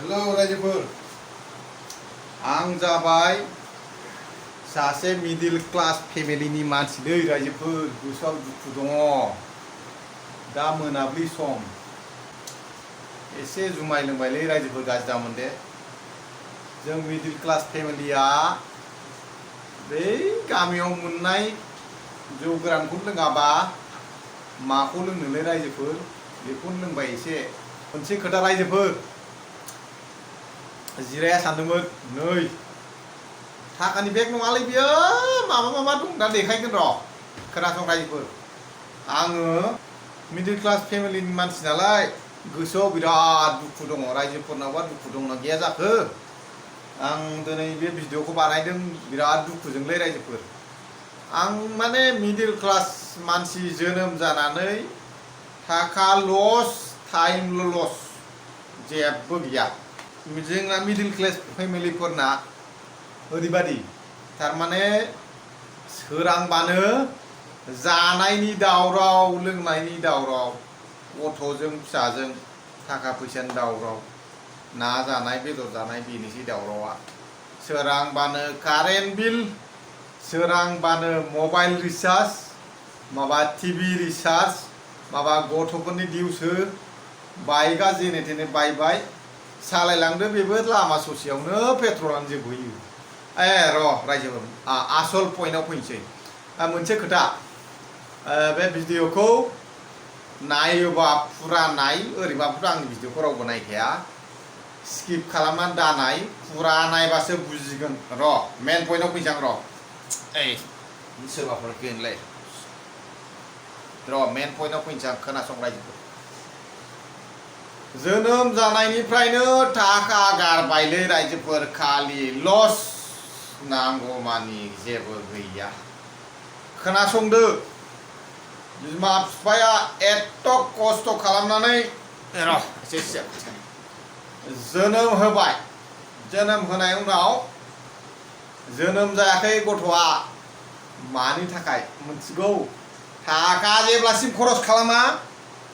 hello रायजोफोर आं जाबाय सासे मिडिल क्लास फेमिलिनि मानसि दै रायजोफोर गोसोआव दुखु दङ दा मोनाब्लि सम एसे जुमाय लोंबायलै रायजोफोर गाज्रि दामोन दे जों मिडिल क्लास फेमिलिया बै गामियाव मोननाय जौ गोरानखौ लोङाबा माखौ लोंनोलै रायजोफोर बेखौनो लोंबाय एसे मोनसे खोथा रायजोफोर जिराया सानदोंमोन नै थाखानि बेग नङालै बियो माबा दं दा देखायगोन र' खोनासं रायजोफोर आङो मिडिल क्लास फेमिलिनि मानसि नालाय गोसोआव बिराद दुखु दङ रायजोफोरनावबा दुखु दंना गैया जाखो आं दिनै बे भिडिअखौ बानायदों बिराद दुखुजोंलै रायजोफोर आं माने मिडिल क्लास मानसि जोनोम जानानै थाखा लस टाइमल' लस जेबो गैया जोंना मिडिल क्लास फेमिलिफोरना ओरैबादि थारमाने सोरांबानो जानायनि दावराव लोंनायनि दावराव गथ'जों फिसाजों थाखा फैसानि दावराव ना जानाय बेदर जानाय बेनोसै दावरावा सोरांबानो कारेन्ट बिल सोरांबानो मबाइल रिचार्ज माबा टिभि रिचार्ज माबा गथ'फोरनि डिउस हो बाइकआ जेने थेने बायबाय सालायलांदो बेबो लामा ससेयावनो पेट्रलानो जोबहैयो र' रायजोफोर आसल पइन्टआव फैनोसै मोनसे खोथा बे भिडिअखौ नायोबा फुरा नाय ओरैबाबोथ' आंनि भिडिअखौ रावबो नायखाया स्किप खालामनानै दानाय फुरा नायबासो बुजिगोन र' मेन पइन्टआव फैसां र' सोरबाफोर गैयानोलाय र' मेन पइन्टआव फैनोसै आं खोनासं रायजोफोर जोनोम जानायनिफ्रायनो थाखा गारबायलै रायजोफोर खालि लस नांगौमानि जेबो गैया खोनासंदो बिमा बिफाया एथ' खस्थ' खालामनानै जोनोम होबाय जोनोम होनाय उनाव जोनोम जायाखै गथ'आ मानि थाखाय मिथिगौ थाखा जेब्लासिम खरस खालामा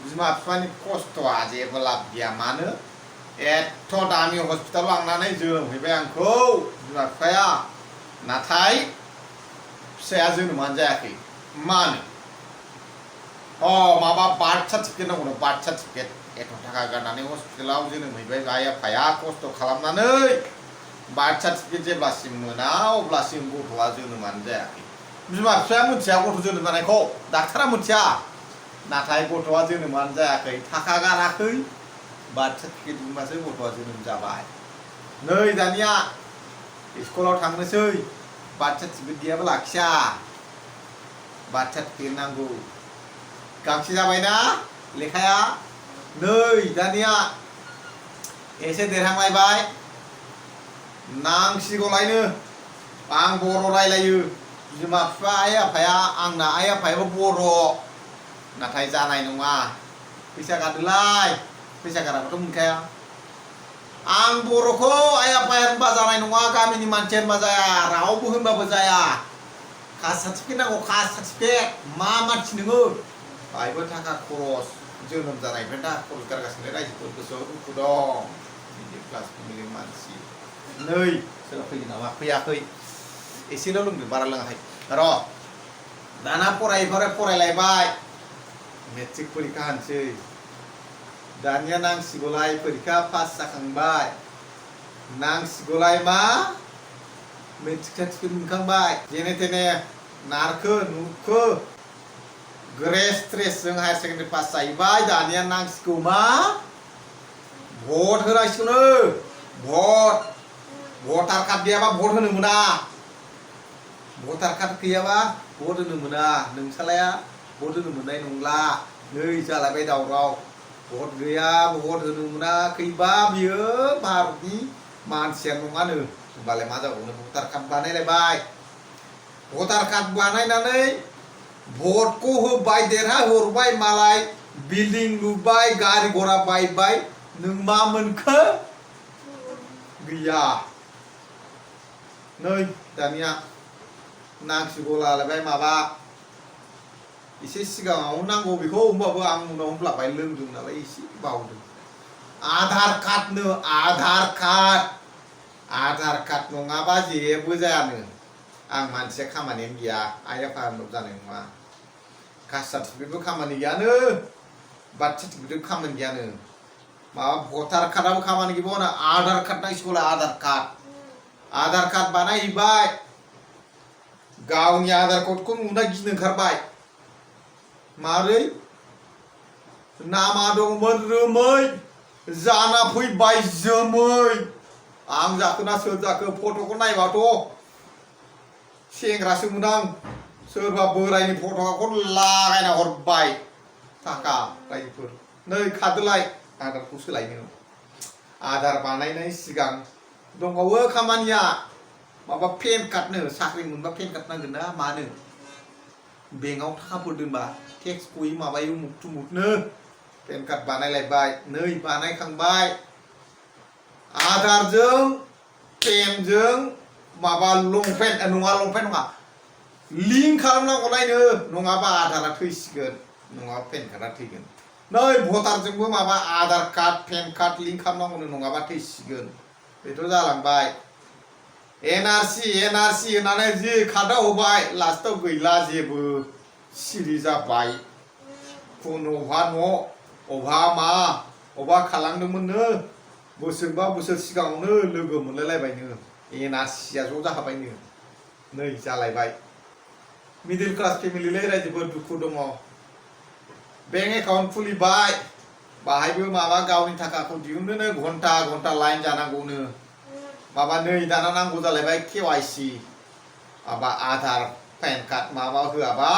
बिमा बिफानि खस्थ'आ जेबो लाब गैया मानो एथ' दामि हस्पिटालाव लांनानै जोनोम हैबाय आंखौ बिमा बिफाया नाथाय फिसाया जोनोमानो जायाखै मानो माबा बार्थ सार्टिफिकेट नांगौ बार्थ सार्टिफिकेट एथ' थाखा गारनानै हस्पिटालाव जोनोम हैबाय आइ आफाया खस्थ' खालामनानै बार्थ सार्टिफिकेट जेब्लासिम मोना अब्लासिम गथ'आ जोनोमानो जायाखै बिमा बिफाया मिथिया गथ' जोनोम जानायखौ डाक्टारा मिथिया नाथाय गथ'आ जोनोमानो जायाखै थाखा गाराखै बार्थ सार्टिफिकेट मोनबासो गथ'आ जोनोम जाबाय नै दानिया स्कुलाव थांनोसै बार्थ सार्टिफिकेट गैयाबा लाखिया बार्थ सार्टिफिकेट नांगौ गांसे जाबायना लेखाया नै दानिया एसे देरहांलायबाय नांसिगौलायनो आं बर' रायलायो बिमा बिफा आइ आफाया आंना आइ आफायाबो बर' नाथाय जानाय नङा फैसा गारदोलाय फैसा गाराबाथ' मोनखाया आं बर'खौ आइ आफाया होनबा जानाय नङा गामिनि मानसि होनबा जाया रावबो होनबाबो जाया कास्ट सार्टिफिकेट नांगौ कास्ट सार्टिफिकेट मा मानसि नोङो बाहायबो थाखा खरस जोनोम जानायनिफ्राय थाखा खरस गारगासिनो रायजोफोर गोसोआव दुखु दं मिडिल क्लास फेमिलिनि मानसि नै सोरबा फैगोन नामा फैयाखै एसेल' लोंदो बारा लोङाखै र' दाना फरायलायबाय मेट्रिक परीक्षा होनोसै दानिया नांसिगौलाय परीक्षा पास जाखांबाय नांसिगौलाय मा मेट्रिक सार्टिफिकेट मोनखांबाय जेने तेने नारखो नुखो ग्रेस ट्रेसजों हायार सेकेन्डारि पास जाहैबाय दानिया नांसिगौ मा भट होनांसिगौनो भटार कार्ड गैयाबा भट होनो मोना भटार कार्ड गैयाबा भट होनो मोना नोंसालाया भट होनो मोननाय नंला नै जालायबाय दावराव भट गैया भट होनो मोनाखैबा बियो भारतनि मानसिया नङानो होनबालाय मा जाबावनो भटार कार्ड बानायलायबाय भटार कार्ड बानायनानै भटखौ होबाय देरहाहरबाय मालाय बिल्डिं लुबाय गारि घोड़ा बायबाय नों मा मोनखो गैया नै दानिया नांसिगौ लालायबाय माबा एसे सिगाङाव नांगौ बेखौ होमबाबो आं उनाव होनफ्लाबाय लोंदों नालाय एसे बावदों आधार कार्डनो आधार कार्ड नङाबा जेबो जायानो आं मानसिया खामानियानो गैया आइ आफा उनाव जानाय नङा कास्ट सार्टिफिकेटबो खामानि गैयानो बार्थ सार्टिफिकेटबो खामानि गैयानो माबा भटार कार्डआबो खामानि गैबावानो आधार कार्ड नांसिगौला आधार कार्ड बानायहैबाय गावनि आधार कार्डखौ नुना गिनो ओंखारबाय मारै नामा दंमोन रोमै जाना फैबाय जोमै आं जाखोना सोर जाखो फट'खौ नायबाथ' सेंग्रासोमोन आं सोरबा बोरायनि फट'खौ लागायना हरबाय थाखा रायजोफोर नै खादोलाय आधारखौ सोलायनो आधार बानायनायनि सिगां दंबावो खामानिया माबा पेन कार्डनो साख्रि मोनबा पेन कार्ड नांगोन ना मानो बेंकआव थाखाफोर दोनबा टेक्स गयो माबायो उमुक तुमुकनो पेन कार्ड बानायलायबाय नै बानायखांबाय आधारजों पेनजों माबा लंपेन्ट नङा लिंक खालामनांगौलायनो नङाबा आधारा थैसिगोन नङाबा पेन कार्डआ थैगोन नै भटारजोंबो माबा Aadhaar card PAN card link खालामनांगौनो नङाबा थैसिगोन बेथ' जालांबाय एनआरसि होननानै जि खादा होबाय लास्टआव गैला जेबो सिरि जाबाय खुन अबा न' अबा मा अबा खालामदोंमोननो बोसोरबा बोसोर सिगाङावनो लोगो मोनलायलायबायनो एनआरसिया ज' जाखाबायनो नै जालायबाय मिडिल क्लास फेमिलिलै रायजोफोर दुखु दङ बेंक एकाउन्ट खुलिबाय बाहायबो माबा गावनि थाखाखौ दिहुननोनो घन्टा लाइन जानांगौनो माबा नै दाना नांगौ जालायबाय केवाइसि माबा आधार पेन कार्ड माबा होआबा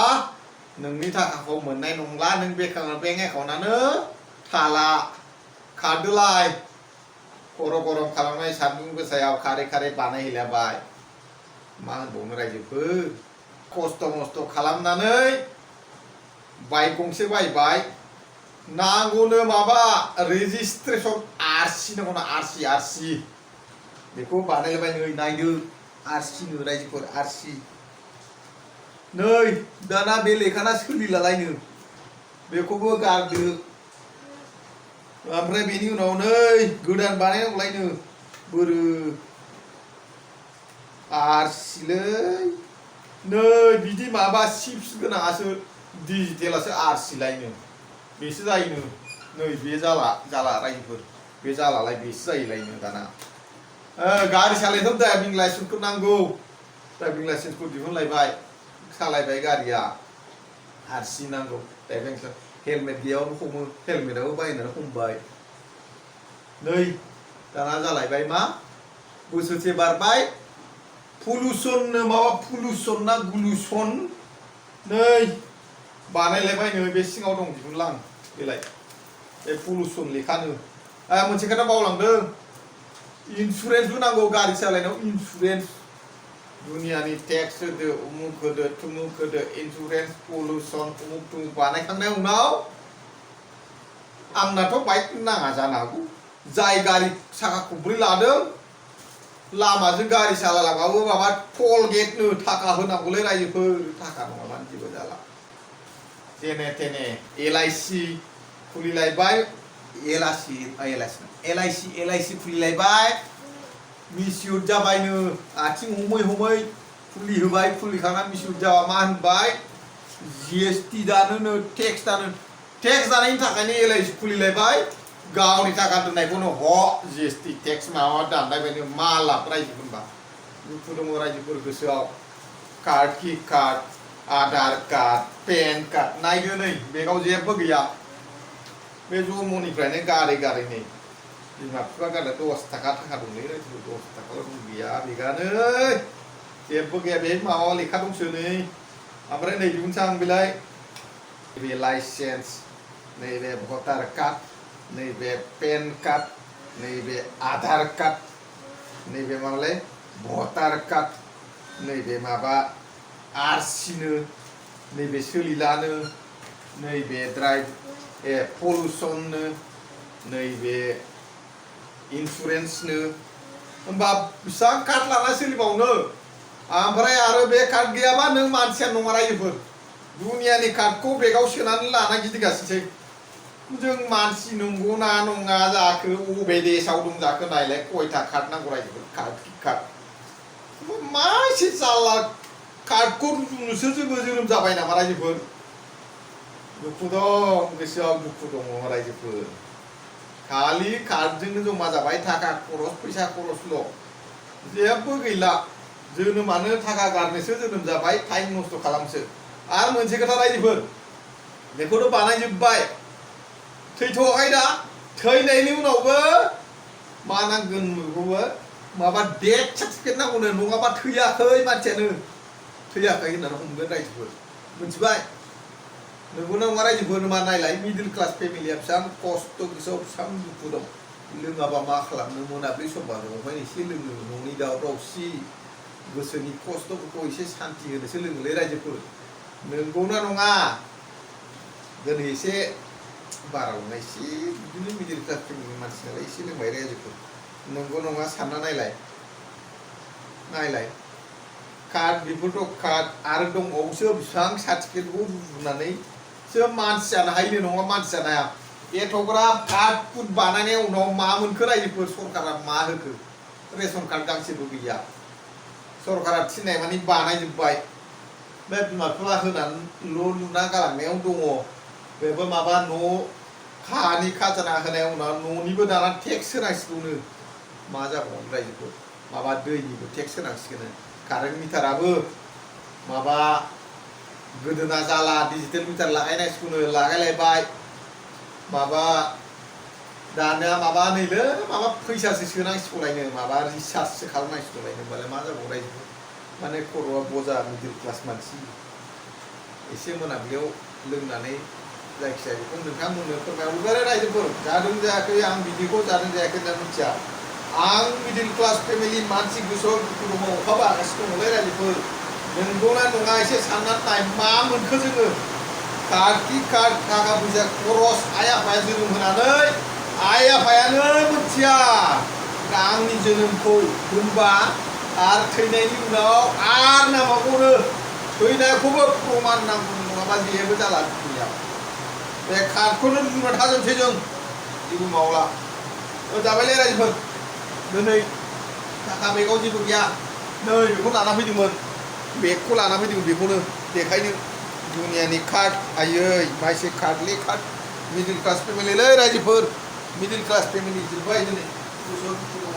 नोंनि थाखाखौ मोननाय नंला नों बेंक एकाउन्टआनो थाला खारदोलाय खर' गरम खालामनाय सान्दुं गोसायाव खारै बानायहैलायबाय मा होनबावनो रायजोफोर खस्थ' मस्थ' खालामनानै बाइक गंसे बायबाय नांगौनो माबा रेजिस्ट्रेसन आरसि नांगौना आरसि बेखौ बानायलायबाय नै नायदो आरसिनो रायजोफोर आरसि नै दाना बे लेखाना सोलिलालायनो बेखौबो गारदो ओमफ्राय बेनि उनाव नै गोदान बानायनांगौलायनो बोरो आरसिलै नै बिदि माबा चिप्स गोनाङासो डिजिटेलासो आरसिलायनो बेसो जायोनो नै बे जाला रायजोफोर बे जालालाय बेसो जायोलायनो दाना गारि सालायनोथ' ड्राइभिं लाइसेन्सखौ नांगौ ड्राइभिं लाइसेन्सखौ दिहुनलायबाय सालायबाय गारिया आरसि नांगौ ड्राइभिं हेलमेट गैयाबाबो हमो हेलमेटाबो बायनानै हमबाय नै दाना जालायबाय मा बोसोरसे बारबाय पलुसननो माबा पलुसन ना गुलुसन नै बानायलायबायनो बे सिङाव दं दिहुनलां बेलाय बे पलुसन लेखानो मोनसे खोथा बावलांदों इन्सुरेन्सबो नांगौ गारि सालायनायाव इन्सुरेन्स दुनियानि टेक्स होदो उमुक होदो तुमुक होदो इन्सुरेन्स पलुसन उमुक तुमुक बानायखांनायनि उनाव आंनाथ' बाइक नाङा जानो हागौ जाय गारि साखा खब्रै लादों लामाजों गारि सालायलांबाबो माबा टल गेटनो थाखा होनांगौलै रायजोफोर थाखा नङाबानो जेबो जाला जेने थेने एलआइसि खुलिलायबाय एलआइसि खुलिलायबाय मिसिउर जाबायनो आथिं हमै खुलिहोबाय खुलिखांनानै मिसिउर जाबा मा होनबाय जिएसटि दानोनो टेक्स दानायनि थाखायनो एलआइसि खुलिलायबाय गावनि थाखा दोननायखौनो जिएसटि टेक्स माबा दानलायबायनो मा लाब रायजोफोरबा दुखु दङ रायजोफोर गोसोआव कार्ड कि card Aadhaar card PAN card नायदो नै बेगाव जेबो गैया बे जन्मनिफ्रायनो गारै नै बिमा बिफा गारना 10 थाखा दंलै 10 थाखाल' गैया बेगानो जेबो गैया बे माबा लेखा दंसो नै ओमफ्राय नै दिहुनसै आं बेलाय नैबे लाइसेन्स नैबे भटार कार्ड नैबे पेन कार्ड नैबे आधार कार्ड नैबे माबालाय भटार कार्ड नैबे माबा आरसिनो नैबे सोलिलानो नैबे पलुसननो नैबे इन्सुरेन्सनो होमबा बेसेबां कार्ड लाना सोलिबावनो ओमफ्राय आरो बे कार्ड गैयाबा नों मानसिया नङा रायजोफोर दुनियानि कार्डखौ बेगाव सोनानै लाना गिदिंगासिनोसै जों मानसि नंगौना नङा जाखो अबे देशआव दं जाखो नायलाय खयथा कार्ड नांगौ रायजोफोर कार्ड मा एसे जारला कार्डखौ रुजुनोसो जोङो जोनोम जाबाय नामा रायजोफोर दुखु दं गोसोआव दुखु दङ रायजोफोर खालि कार्डजोंनो जमा जाबाय थाखा खरस फैसा खरसल' जेबो गैला जोनोमानो थाखा गारनोसो जोनोम जाबाय टाइम नस्थ' खालामसो आरो मोनसे खोथा रायजोफोर बेखौथ' बानायजोब्बाय थैथ'वाखै दा थैनायनि उनावबो मा नांगोन बेखौबो माबा डेथ सार्टिफिकेट नांगौनो नङाबा थैयाखै मानसियानो थैयाखै होननानै हमगोन रायजोफोर मिथिबाय नंगौना नङा रायजोफोर मा नायलाय मिडिल क्लास फेमिलिया बेसेबां खस्थ' गोसोआव बेसेबां दुखु दं लोङाबा मा खालामनो मोनाब्लि समबा दंफाय एसे लोङो न'नि दावराव दावसि गोसोनि खस्थ'फोरखौ एसे सान्ति होनोसो लोङोलै रायजोफोर नंगौना नङा दिनै एसे बारा लोंनाय एसे बिदिनो मिडिल क्लास फेमिलिनि मानसि नालाय एसे लोंबाय रायजोफोर नंगौ नङा सानना नायलाय कार्ड बेफोरथ' कार्ड आरो दंबावोसो बेसेबां सार्टिफिकेटखौ रुजुनानैसो मानसि जानो हायो नङा मानसि जानो हाया एथ'ग्राब कार्ड फुड बानायनाय उनाव मा मोनखो रायजोफोर सरकारा मा होखो रेशन कार्ड गांसेबो गैया सरकारा थिननाय मानि बानायजोब्बाय बे बिमा बिफा होनानै लुना गालांनायाव दङ बेबो माबा न' हानि खाजोना होनाय उनाव न'निबो दाना टेक्स होनांसिगौनो मा जाबावगोन रायजोफोर माबा दैनिबो टेक्स होनांसिगोन कारेन्ट मिटाराबो माबा गोदोना जाला डिजिटेल मिटार लागायनांसिगौनो लागायलायबाय माबा दानिया माबा नैलै माबा फैसासो सोनांसिगौलायनो माबा रिसार्जसो खालामनांसिगौलायनो होमबालाय मा जाबावगोन रायजोफोर माने खर'आ बजा मिडिल क्लास मानसि एसे मोनाबिलियाव लोंनानै जायखिजाया बेखौ नोंथांमोननो फोरमायहरबाय रायजोफोर जादों जायाखै आं बिदिखौ जादों जायाखै होनना मिथिया आं मिडिल क्लास फेमिलि मानसि गोसोआव दुखु दङ अखा हागासिनो दङलै रायजोफोर नंगौना नङा एसे साननानै नाय मा मोनखो जोङो कार्ड थाखा फैसा खरस आइ आफाया जोनोम होनानै आइ आफायानो मिथिया आंनि जोनोमखौ होनबा आरो थैनायनि उनाव आरो नामाखौनो थैनायखौबो प्रमान नांगौ नङाबा जेबो जाला दुनियाव बे कार्डखौनो रुजुना थाजोबसै जों जेबो मावला जाबायलै रायजोफोर दिनै थाखा बेगाव जेबो गैया नै बेखौ लाना फैदोंमोन बेगखौ लाना फैदोंमोन बेखौनो देखायनो दुनियानि कार्ड आयै माइसे कार्डलै कार्ड मिडिल क्लास फेमिलिलै रायजोफोर मिडिल क्लास फेमिलि जोब्बाय दिनै गोसोआव दुखु दङ